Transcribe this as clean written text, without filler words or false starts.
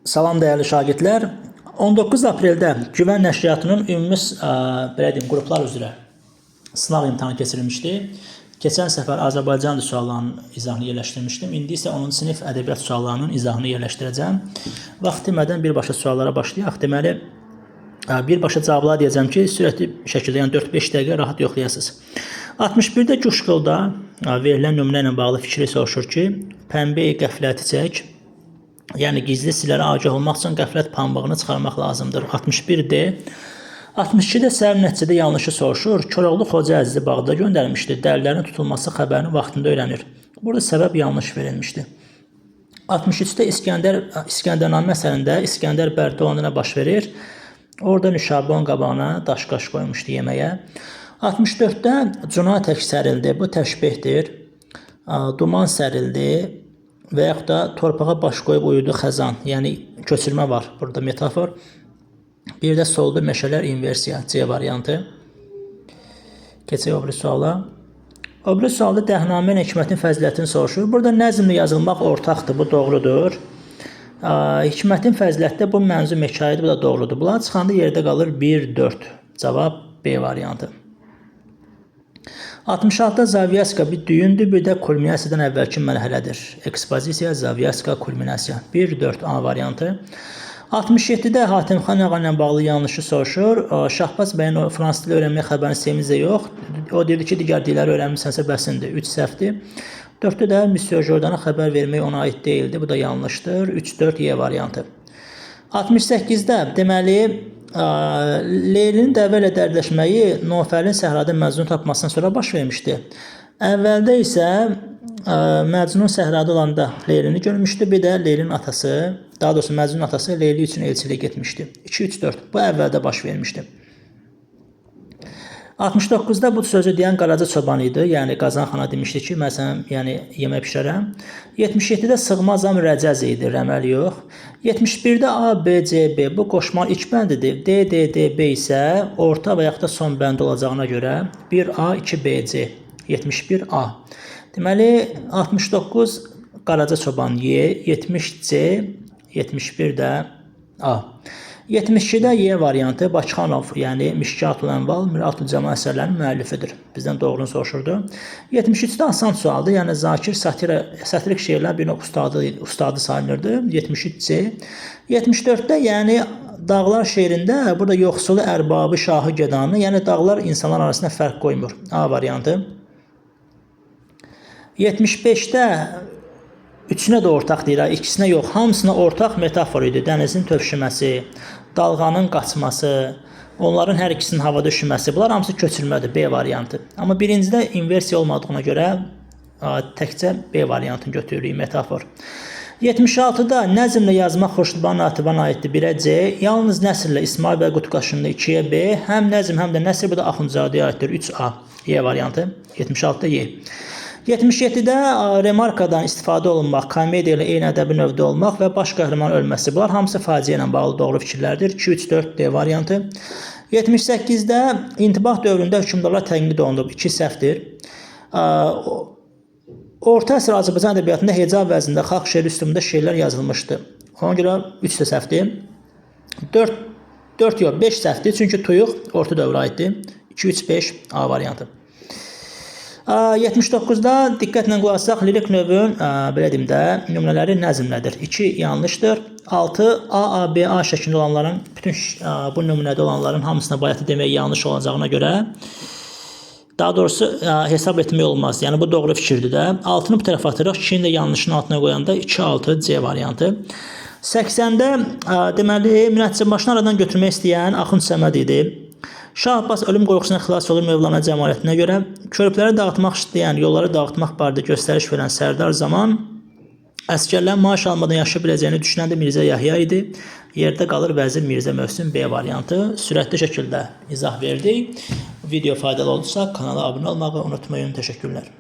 Salam dəyərli şagirdlər. 19 apreldə Güvən Nəşriyyatının ümumi belə deyim, qruplar üzrə sınaq imtahanı keçirilmişdi. Keçən səfər Azərbaycan suallarının izahını yerləşdirmişdim. İndi isə 10-cu sinif ədəbiyyat suallarının izahını yerləşdirəcəm. Vaxt itirmədən birbaşa suallara başlayaq. Deməli, birbaşa cavablar deyəcəm ki, sürətli şəkildə, yəni 4-5 dəqiqə rahat yoxlayasınız. 61-də Cuşqılda verilən nümunə ilə bağlı fikri soruşur ki, pənbə qəfləti çək. Yəni gizli sirlərə agah olmaq üçün qəflət pambığını çıxarmaq lazımdır. 61D. 62-də səbəb nəticədə yanlışı soruşur. Koroğlu Xoca Əzizi Bağdada göndərmişdi. Dəlilərin tutulması xəbərini vaxtında öyrənir. Burada səbəb yanlış verilmişdi. 63-də İskəndərnamə əsərində İskəndər Bərdə olanda nə baş verir? Orada Nüşabə onun qabağına daş-qaş qoymuşdu yeməyə. 64-də Cuna tək sərildi. Bu təşbehdir. Duman sərildi və yaxud da torpağa baş qoyub uyudu xəzan. Yəni köçürmə var burada, metafor. Bir də soldu meşələr, inversiya, C variantı. Keçək o biri suala. O biri sualda Dəhnamə ilə Hikmətin fəzilətini soruşur. Burada nəzmlə yazılmaq ortaqdır, bu doğrudur. Hikmətin fəzilətdə bu mənzum hekayədir, bu da doğrudur. Bunlar çıxanda yerdə qalır 1, 4. Cavab B variantı. 66-da Zavyaska bir düyündür, bir də kulminasiyadan əvvəlki mərhələdir. Ekspozisiya, Zavyaska, kulminasiya. 1, 4 A variantı. 67-də Hatəmxan ağa ilə bağlı yanlışı soruşur. Şahbaz bəyin o fransız dili öyrənmək xəbərini sevmizdə yox. O deyirdi ki, digər dilləri öyrənmisənsə bəsindir. 3 səhvdir. 4-də də Monsieur Jordana xəbər vermək ona aid deyildi. Bu da yanlışdır. 3, 4 Y variantı. 68-də deməli Leylinin dəvə ilə dərdləşməyi Nofəlin səhrada Məcnun tapmasından sonra baş vermişdi. Əvvəldə isə Məcnun səhrada olanda Leylini görmüşdü. Bir də Leylinin atası, daha doğrusu Məcnunun atası Leyli üçün elçilik getmişdi. 2, 3, 4. Bu əvvəldə baş vermişdi. 69-da bu sözü deyən Qaraca çoban idi. Yəni Qazan xana demişdi ki, mən sənə yəni yemək bişirərəm. 77-də sığmazam rəcəz idi, rəməl yox. 71-də A, B, C, B bu qoşma ilk bəndidir. D, D, D, B isə orta və yaxud da son bəndi olacağına görə 1A, 2B, C. 71A. Deməli 69 Qaraca çoban Y, 70 C, 71 də A. 72-də Y variantı Bakıxanov, yəni Mişkatul Ənval, Miratul Cəmal əsərlərinin müəllifidir. Bizdən doğrunu soruşurdu. 73-də asan sualdır. Yəni Zakir satirik şeirlər bir növ ustadı sayılırdı. 73C. 74-də yəni Dağlar şeirində burada yoxsulu, ərbabı, şahı, gedanı, yəni dağlar insanlar arasında fərq qoymur. A variantı. 75-də üçünə də ortaq deyir, ikisinə yox, hamısına ortaq metafor idi. Dənizin tövşüməsi, dalğanın qaçması, onların hər ikisinin havada üşüməsi. Bunlar hamısı köçürmədir, B variantı. Amma birincidə inversiya olmadığına görə təkcə B variantını götürürük, metafor. 76-da nəzmlə yazmaq Xoşluban Natibana aiddir, 1-ə C. Yalnız nəsrlə İsmail bəy Qutqaşında 2-yə B. Həm nəzm, həm də nəsr bu da Axundzadəyə aiddir, 3A. Y variantı. 76-da Y. 77-də remarkadan istifadə olunmaq, komediya ilə eyni ədəbi növdə olmaq və baş qəhrəman ölməsi. Bunlar hamısı faciə ilə bağlı doğru fikirlərdir. 2, 3, 4 D variantı. 78-də intibah dövründə hökmdarlar tənqid olunub. 2 səhvdir. Orta əsr Azərbaycan ədəbiyyatında heca vəznində xalq şeiri üslubunda şeirlər yazılmışdı. Ona görə 3 də səhvdir. 4 yox, 5 səhvdir. Çünki tuyuq orta dövrə aiddir. 2, 3, 5 A variantı. 79-da diqqətlə qulaq assaq, lirik növün belə deyim də nümunələri nəzmlədir. 2 yanlışdır. 6 A, A, B, A şəklində olanların bütün bu nümunədə olanların hamısına bayatı demək yanlış olacağına görə daha doğrusu hesab etmək olmaz. Yəni bu doğru fikirdir də. 6-nı bu tərəfə atırıq. 2-ni də yanlışın altına qoyanda 2, 6 C variantı. 80-də deməli münəccimbaşını aradan götürmək istəyən Axund Səməd idi. Şah Abbas ölüm qorxusundan xilas olur Mövlana Cəmaləddinə görə. Körpüləri dağıtmaq istəyən, yolları dağıtmaq barədə göstəriş verən Sərdar Zaman, əsgərlərin maaş almadan yaşaya biləcəyini düşünən də Mirzə Yahya idi. Yerdə qalır vəzir Mirzə Möhsün, B variantı. Sürətli şəkildə izah verdik. Video faydalı oldusa kanala abunə olmağı unutmayın. Təşəkkürlər.